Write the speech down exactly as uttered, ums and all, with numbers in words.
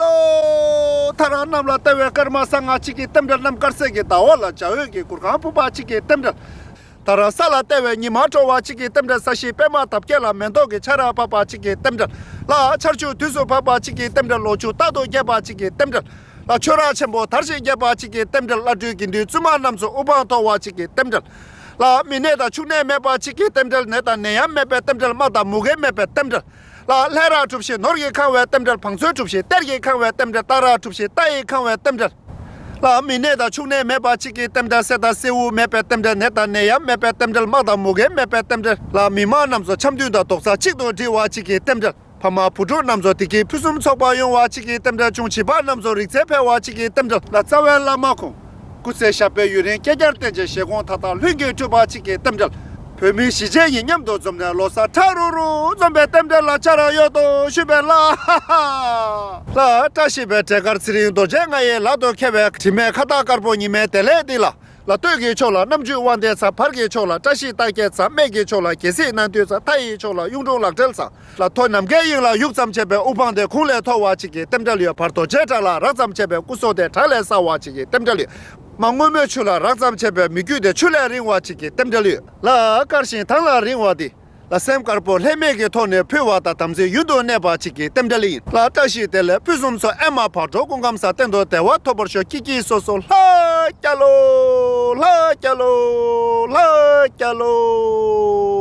ཨོ། ཐ་ར་གནམ་ལ་བལྟ་བའི་སྐར་མ་སང་ང་གཅིག་གི་རྟེན་འབྲེལ། གནམ་དཀར་གསལ་གྱི་ཟླ་བ་ལ་འཇའ་འོད་ཀྱི་གུར་ཁང་ཕུབ་པ་གཅིག་གི་རྟེན་འབྲེལ། ད་ར་ས་ལ་བལྟ་བའི་ཉི་མ་དྲོ་བ་གཅིག་གི་རྟེན་འབྲེལ། ས་གཞི་པད་མ་འདབ་བརྒྱད་ལ་མེ་ཏོག་གི་ཆར་བབས་པ་གཅིག་གི་རྟེན་འབྲེལ། ལ་ཆར་ཆུ་དུས་སུ་བབས་པ་གཅིག་གི་རྟེན་འབྲེལ། ལོ་ཕྱུགས་རྟག་ཏུ་རྒྱས་པ་གཅིག་གི་རྟེན་འབྲེལ། ལ་ཆོས་ར་ཆེན་པོ་དར་ཞིང་རྒྱས་པ་གཅིག་གི་རྟེན་འབྲེལ། ལ་སྤྲུལ་དགེ་འདུན་བཙུན་མ་རྣམས་སུ་དབུ་འཕང་མཐོ་བ་གཅིག་གི་རྟེན་འབྲེལ། ལ་མི་ནད་དང་ཕྱུགས་ནད་མེད་པ་གཅིག་གི་རྟེན་འབྲེལ། ནད་དང་ནད་ཡམས་མེད་པའི་རྟེན་འབྲེལ། དམག་དང་མུ་གེ་མེད་པའི་རྟེན་འབྲེལ། ལ་ལྷས་ར་གྲུ་བཞི་ནོར་གྱིས་ཁེངས་བའི་རྟེན་འབྲེལ། བང་མཛོད་གྲུ་བཞི་གཏེར་གྱིས་ཁེངས་བའི་རྟེན་འབྲེལ། སྟག་ར་གྲུ་བཞི་རྟ་ཡིས་ཁེངས་བའི་རྟེན་འབྲེལ། ལ་མི་ནད་དང་ཕྱུགས་ནད་མེད་པ་གཅིག་གི་རྟེན་འབྲེལ། སེར་དང་སེར་པོ་མེད་པའི་རྟེན་འབྲེལ། ནད་དང་ནད་ཡམས་མེད་པའི་རྟེན་འབྲེལ། དམག་དང་མུ་གེ་མེད་པའི་རྟེན་འབྲེལ། ལ་མི་མང་རྣམས་སུ་འཆམ་མཐུན་དང་རྡོག་རྩ་གཅིག་ཏུ་སྒྲིལ་བ་གཅིག་གི་རྟེན་འབྲེལ། ཕ་མ་བུ་ཕྲུག་རྣམས་ཚོ་བདེ་སྐྱིད་ཕུན་སུམ་ཚོགས་པ་ཡོང་བ་གཅིག་གི་རྟེན་འབྲེལ། ཆུང་བྱིས་པ་རྣམས་ཚོ་རིག་རྩལ་འཕེལ་བ་གཅིག་གི་རྟེན་འབྲེལ། ལ་རྩ་བའི་བླ་མ་ཁོང་སྐུ་ཚེ་ཞབས་པད་ཡུན་རིང་བསྐལ་བརྒྱར་བརྟན་ཅིང་བཞེད་དགོངས་མཐའ་དག་ལྷུན་གྱིས་གྲུབ་པ་གཅིག་གི་རྟེན་འབྲེལ། བོད་མི་གཞིས་བྱེས་གཉིས་མཉམ་དུ་འཛོམས་ནས་ལོ་གསར་ཁྲ་རུ་རུ་འཛོམས་པའི་རྟེན་འབྲེལ། ལ་ཆ་ར་ཡོད་དོ་ཞུས་པས་ལ། ལ་བཀྲ་ཤིས་པའི་གྲལ་དཀར་ཚེ་རིང་རྡོ་རྗེ་ལྔ་ཡི་ལག་ཏུ་ཁེལ་བའི་དྲི་མེད་ཁ་བཏགས་དཀར་པོ་ཉི་མའི་བདེ་ལེགས་འདི་ལ། ལ་སྟོད་ཀྱི་ཕྱོགས་ལ་རྣམ་འཕྲུལ་དབང་ལྡན་ཚ། བར་གྱི་ཕྱོགས་ལ་བཀྲ་ཤིས་རྟགས་བརྒྱད་ཚ། སྨད་ཀྱི་ཕྱོགས་ལ་རྒྱལ་སྲིད་རྣམ་ཐོས་ཚ། མཐའ་ཡི་ཕྱོགས་ལ་གཡུང་དྲུང་ལག་སྦྲེལ་ཚ། ལ་མཐོ་ནམ་མཁའི་དབྱིངས་ལ་གཡུག་ཙམ་བྱས་པའི་དབུ་འཕང་དེ་གུང་ལས་མཐོ་བ་གཅིག་གི་རྟེན་འབྲེལ་ཡོད། བར་རྡོ་རྗེ་བྲག་ལ་རགས་ཙམ་བྱས་པའི་སྐུ་གཟུགས་དེ་བྲག་ལས་གསལ་བ་གཅིག་གི་རྟེན་འབྲེལ་ཡོད། མར་སྔོན་མོའི་ཆུ་ལ་རགས་ཙམ་བྱས་པའི་མི་རྒྱུད་དེ་ཆུ་ལས་རིང་བ་གཅིག་གི་རྟེན་འབྲེལ་ཡོད། ལ་དཀར་ཞིང་དྭངས་ལ་རིང་བ་འདི། ལ་སེམས་དཀར་པོ་ལྷད་མེད་ཀྱི་ཐོག་ནས་ཕུལ་བ་དང་དམ་ཚིག་ཡུན་དུ་གནས་པ་གཅིག་གི་རྟེན་འབྲེལ་ཡིན། ལ་བཀྲ་ཤིས་བདེ་ལེགས་ཕུན་སུམ་ཚོགས། ཨེ་མ་བག་དྲོ་སྐུ་ཁམས་བཟང་། གཏན་དུ་བདེ་བ་ཐོབ་པར་ཤོག་ཀྱི་ཀྱི་སོ་སོ་ལྷ་རྒྱལ་ལོ། ལྷ་རྒྱལ་ལོ། ལྷ་རྒྱལ་ལོ།